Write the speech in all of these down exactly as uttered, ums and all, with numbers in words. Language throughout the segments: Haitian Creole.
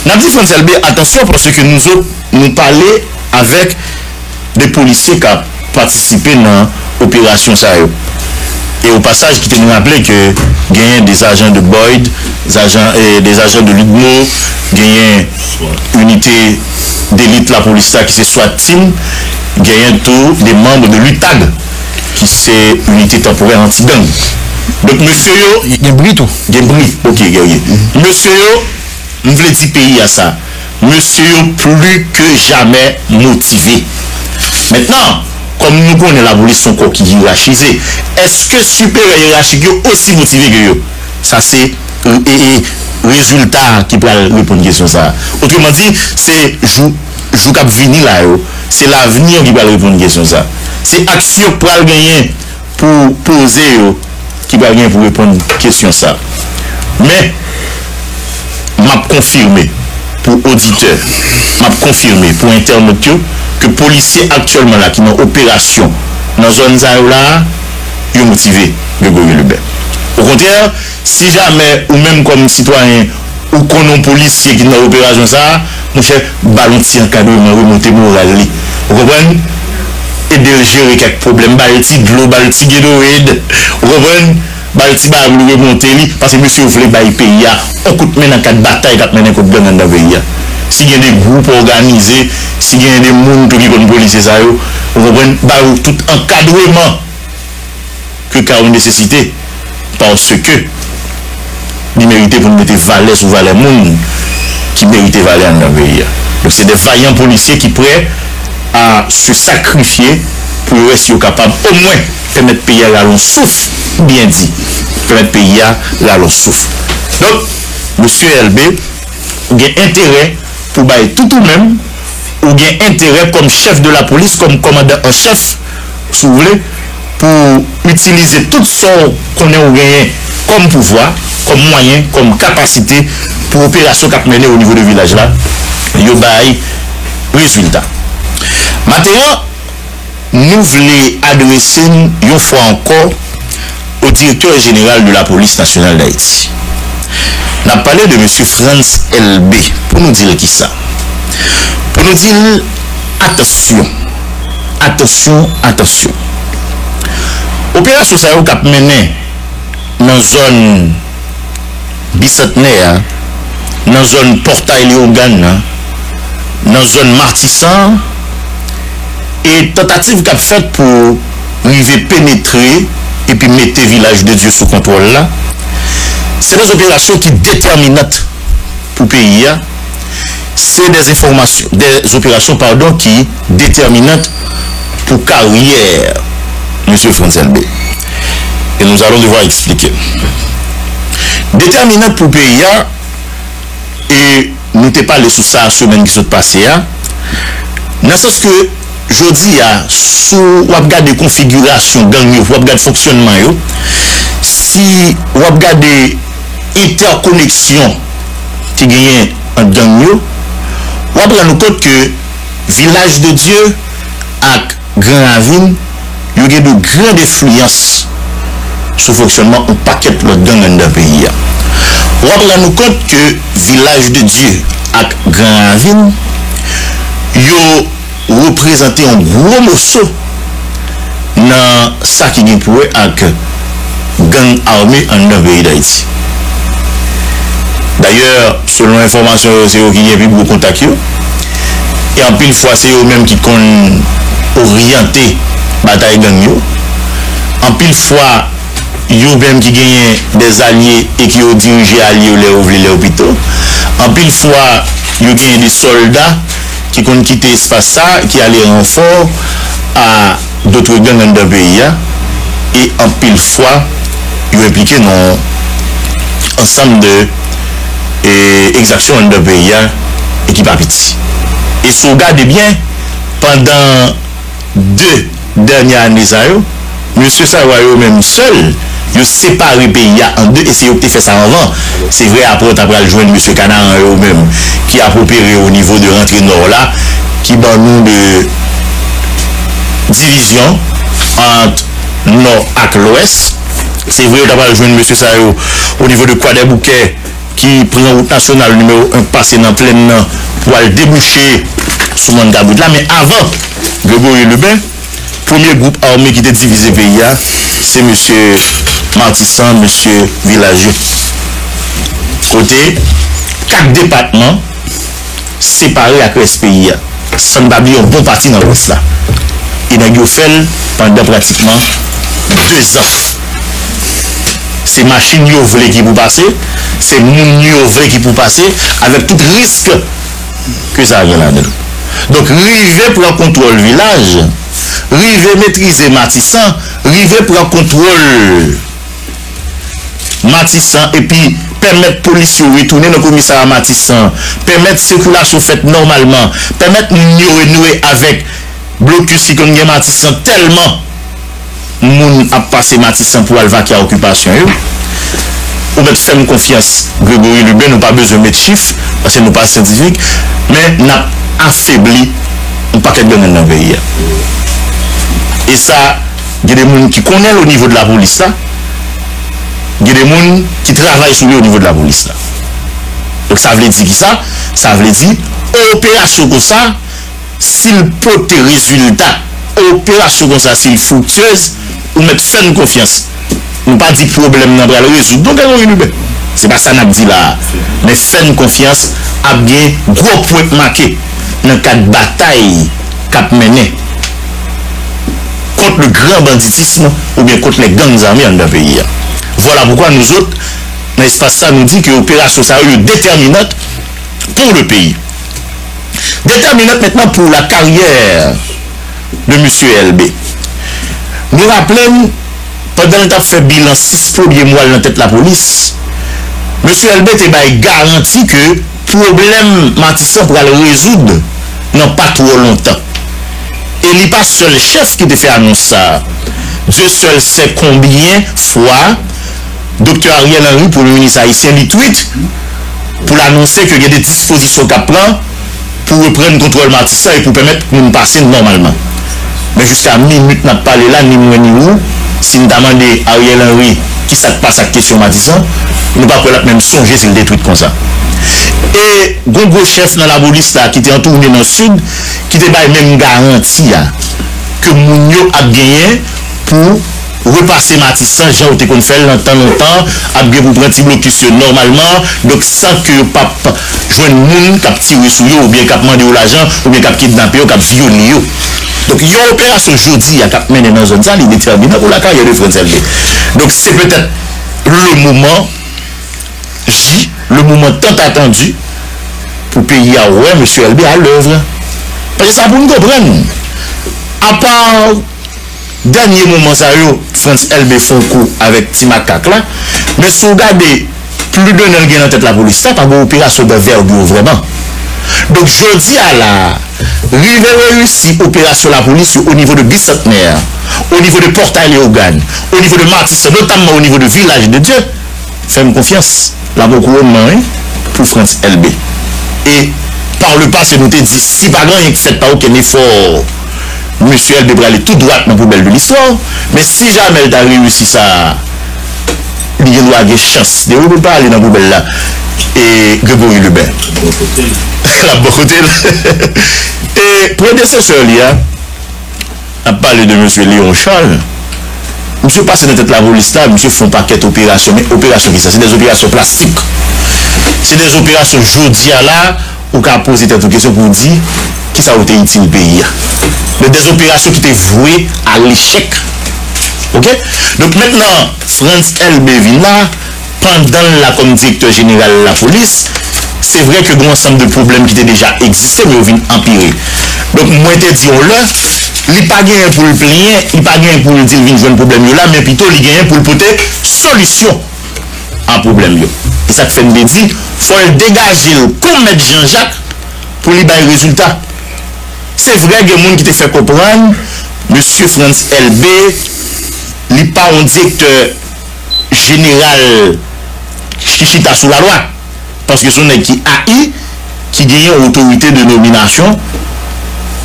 N ap di Frantz Elbé atansyon paske nou zòt, nou pale avèk de polisye k ap patisipe nan operasyon sa yo. E o pasaj, kite n raple ke genyen de ajan de BOID, ajan, eh, de ajan de l'UDMO, genyen inite delit lapolis la ki se SWAT Team, genyen tou de manm de l'UTAG, ki se inite tanporè anti-gang. Donk, mesye yo, gen bri tou. Gen bri, ok, gen, gen. Mesye yo, m vle di peyi a sa, mesye yo pli ke jamè motive. Mentnan, kòm nou konnen lapolis se yon kò ki yerachize, èske siperyè yerachik yo osi motive ke yo? Sa se, e, e, rezilta ki pral reponn kesyon sa a. Otreman di, se jou, jou k ap vini la yo, se lavni ki pral reponn kesyon sa a. Se aksyon k pral genyen pou poze yo ki pral gen pou reponn kesyon sa. Men, m ap konfime pou oditè, m ap konfime pou entènot yo ke polisye aktyèlman la ki nan operasyon nan zòn sa yo la, yo motive, Gregory Lebert. Okontrè, si jamè ou menm kòm sitwayen ou konn yon polisye ki nan operasyon sa a, monchè, ba l yon ti ankadreman, remonte moral li. Ou konprann? Ede l jere kèk pwoblèm, ba l ti dlo, ba l ti Gatorade. Ou konprann? Ba l ti bagay pou l remonte li, paske mesye yo vle bay peyi a yon kout men nan kad batay k ap mennen kont gang anndan peyi a. Si gen de gwoup òganize, si gen de moun tou ki konn polisye sa yo, ou konprann, ba yo tout ankadreman ke ka yo nesesite, paske li merite pou n mete valè sou valè moun ki merite valè anndan peyi a. Donk, se de vayan polisye ki prè a se sakrifye pou yo wè si yo kapab omwen pèmèt peyi a rale yon souf, byen di, pèmèt peyi a rale yon souf. Donk, mesye Elbé, ou gen enterè pou bay tout ou menm, ou gen enterè kòm chèf de lapolis, kòm kòmandan an chèf, si w vle, pou itilize tout sa w konnen ou genyen kòm pouvwa, kòm mwayen, kòm kapasite pou operasyon k ap mennen o nivo de vilaj la, yo bay rezilta. Maten an, nou vle adrese n yon fwa ankò au directeur général de la police nationale d'Haïti. N ap pale de mesye Frantz Elbé. Pou nou di l kisa? Pou nou di l, atansyon, atansyon, atansyon. Operasyon sa yo k ap mennen nan zòn Bisantnè a, nan zòn Pòtay Leyogàn nan, nan zòn Matisan an, e tantativ k ap fèt pou rive penetre epi mete Vilaj de Dye sou kontwòl la, se de operasyon ki detèminant pou peyi a, se de enfòmasyon, de operasyon, padon, ki detèminant pou karyè mesye Frantz Elbé. Et nous allons devoir expliquer. Detèminant pou peyi a, e nou te pale sou sa semèn ki sot pase a, nan sans ke jodi a, si w ap gade konfigirasyon gang yo, w ap gade fonksyònman yo, si w ap gade entèkoneksyon ki genyen ant gang yo, w ap rann ou kont ke Vilaj de Dye ak Gran Ravin, yo gen de gran enfliyans sou fonksyònman yon pakèt lòt gang anndan peyi a. W ap rann ou kont ke Vilaj de Dye ak Gran Ravin, yo reprezante yon gwo moso nan sa ki gen pou wè ak gang ame anndan peyi Dayiti. Dayè, selon enfòmasyon yo, se yo ki gen pi gwo kontak yo. E anpil fwa, se yo menm ki konn oryante batay gang yo. Anpil fwa, yo menm ki genyen de alye e ki yo dirije alye yo lè yo vle, lè yo pito. Anpil fwa, yo genyen de sòlda ki konn kite espas sa, ki ale ranfò a dotre gang anndan peyi a, e anpil fwa, yo enplike nan ansanm de, e, egzaksyon anndan peyi a, e ki pa piti. E si w gade byen, pandan de dènye ane sa yo, mesye sa yo a yo menm sèl, yo separe peyi a an de, e se yo ki te fè sa anvan. Se vre, apre w ta pral jwenn mesye Kanaran yo menm, ki ap opere o nivo de rantre nò la, ki ban nou de divizyon ant nò ak lwès. Se vre, w ta pral jwenn mesye sa yo o nivo de Kwadèboukè, ki pran wout nasyonal nimewo en k pase nan Plèn nan pou al debouche sou Mòn Kabrit la. Men avan Gregory Lubin, premye gwoup ame ki te divize peyi a, se mesye Matisan, mesye Vilaj yo. Kote kat depatman separe ak rès peyi a. San n pa bliye yon bon pati nan lwès la. E nèg yo fè l pandan pratikman dezan. Se machin yo vle ki pou pase, se moun yo vle ki pou pase, avèk tout risk ke sa gen ladan l. Donk, rive pran kontwòl Vilaj, rive metrize Matisan, rive pran kontwòl Matisan epi pèmèt polis yo retounen nan komisarya Matisan, pèmèt sikilasyon fèt nòmalman, pèmèt moun yo renouye avèk blokis ki konn gen Matisan tèlman moun ap pase Matisan pou al vake a okipasyon yo. Ou mèt fè m konfyans, Gregory Lubin, nou pa bezwen met chif, paske nou pa syantifik, men n ap afebli yon pakèt gangrenn nan peyi a. E sa, gen de moun ki konnen l o nivo de lapolis la, gen de moun ki travay sou li o nivo de lapolis la. Donk, sa vle di ki sa? Sa vle di, operasyon konsa, si l pote rezilta, operasyon konsa, si l friktyez, ou mèt fè n konfyans. Nou pa di pwoblèm nan pral rezoud non, Gregory Lubin. Se pa sa n ap di la a. Men fè n konfyans, ap gen gwo pwen make nan kad batay k ap mennen kont le grand banditisme oubyen kont les gangs armés anndan peyi a. Vwala poukwa nou zòt, nan espas sa, nou di ke operasyon sa yo, yo detèminant pour le pays. Déterminante maintenant pour la carrière de mesye Elbé. Nou raple n, pandan l t ap fè bilan sis premye mwa l nan tèt lapolis, mesye Elbé te bay garanti ke pwoblèm Matisan pral rezoud nan pa twò lontan. E li pa sèl chèf ki te fè anons sa a. Dieu seul sait combien fois Doktè Ariel Henry, premye minis ayisyen, li tweet pou l anonse ke gen de dispozisyon k ap pran pou reprann kontwòl Matisan e pou pèmèt moun pase nòmalman. Men jiska minit n ap pale la, ni mwen ni ou, si n ta mande Ariel Henry kisa k pase ak kesyon Matisan, nou pa kwè l ap menm sonje si l te tweet konsa. E gon gwo chèf nan lapolis la ki te an toune nan Sid, ki te bay menm garanti a ke moun yo ap genyen pou repase Matisan jan yo te konn fè l nan tan lontan, ap gen pou pran ti blokis yo nòmalman, donk san ke yo p ap jwenn moun k ap tire sou yo oubyen k ap mande yo lajan oubyen k ap kidnape yo, k ap vyole yo. Donk yon operasyon jodi a k ap mennen nan zòn sa, li detèminan pou la carrière de Frantz Elbé. Donk se petèt le moman J, le moman tant attendu pou peyi a wè mesye Elbé à l'œuvre. Paske sa pou n konprann. Apa dènye moman sa yo, Frantz Elbé fè yon kou avèk ti makak la. Men si w gade pli de nan l gen nan tèt lapolis la, pa gen operasyon d'envergure vrèman. Donk jodi a la a, rive reyisi operasyon lapolis yo o nivo de Bicentenaire, o nivo de Pòtay Leyogàn, o nivo de Matisan, notamman o nivo de Vilaj de Dye, fè m konfyans, l ap gen kouronnman, wi, pou Frantz Elbé. E, par le passé, nou te di, si pa gen anyen k fèt, pa okenn efò, mesye Elbé prale tou dwat nan poubèl de listwa. Men si jamè l ta reyisi sa, li gen dwa gen chans de repale nan poubèl la. E Gregory Lubin. L ap bò kote l. E predesesè li a, n ap pale de mesye Léon Charles. Misye pase nan tèt lapolis la, misye fè yon pakèt operasyon. Men operasyon ki sa? Se de operasyon plastik. Se de operasyon jodi a la, ou ka poze tèt ou kesyon pou w di, kisa yo te itil peyi a? Men de operasyon ki te vwe a lechèk. Oke? Donk mentnan, Frantz Elbé vin la, pandan l la kòm direktè jeneral lapolis, se vre ke gen yon ansanm de pwoblèm ki te deja egziste, men yo vin anpire. Donk, mwen te di yon lè, li pa genyen pou l plenyen, li pa genyen pou l di l vin jwenn pwoblèm yo la, men pito li genyen pou l pote solisyon a pwoblèm yo. E sa k fè n te di, fò l degaje l kon mèt Janjak pou li bay rezilta. Se vre, gen moun ki te fè konprann, mesye Frantz Elbé, li pa yon direktè jeneral ki chita sou lalwa. Paske se yon nèg ki ayi, ki genyen otorite de nominasyon.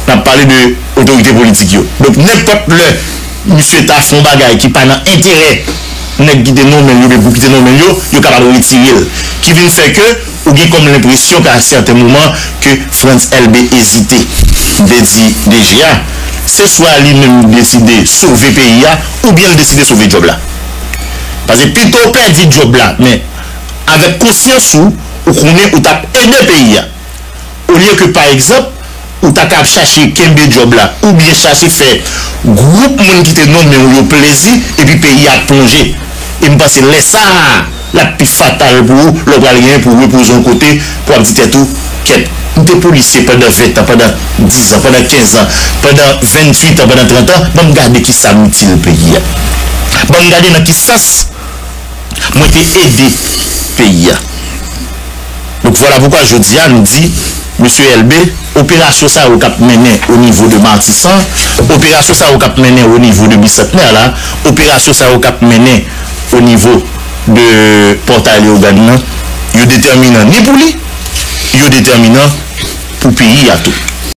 N ap pale de otorite politik yo. Donk, nenpòt lè misye ta fè yon bagay ki pa nan enterè nèg ki te nonmen l yo, oubyen gwoup ki te nonmen l yo, yo kapab retire l. Ki vin fè ke ou gen kòm lenpresyon ke a sèten moman ke Frantz Elbé ezite. M te di deja, se swa li menm deside sove peyi a, oubyen l deside sove djòb la. Paske pito w pèdi djòb la, men avèk konsyans ou, ou konnen ou t ap ede peyi a. Olye ke, pa egzanp, ou ta ka ap chache kenbe djòb la, oubyen chache fè gwoup moun ki te nonmen w yo plezi, epi peyi a ap plonje. E m panse lè sa a, l ap pi fatal pou ou, lè w pral genyen pou w repoze yon kote, pou w ap di tèt ou, kèt, m te polisye pandan ven tan, pandan diz an, pandan kenz an, pandan venntuit an, pandan trant an, ban m gade ki sa m itil peyi a. Ban m gade nan ki sans mwen te ede peyi a. Donk, vwala poukwa jodi a, nou di, mesye Elbé, operasyon sa yo k ap mennen o nivo de Matisan, operasyon sa yo k ap mennen o nivo de Bisantnè la, operasyon sa yo k ap mennen o nivo de Pòtay Leyogàn nan, yo detèminan ni pou li, yo detèminan pou peyi a tou.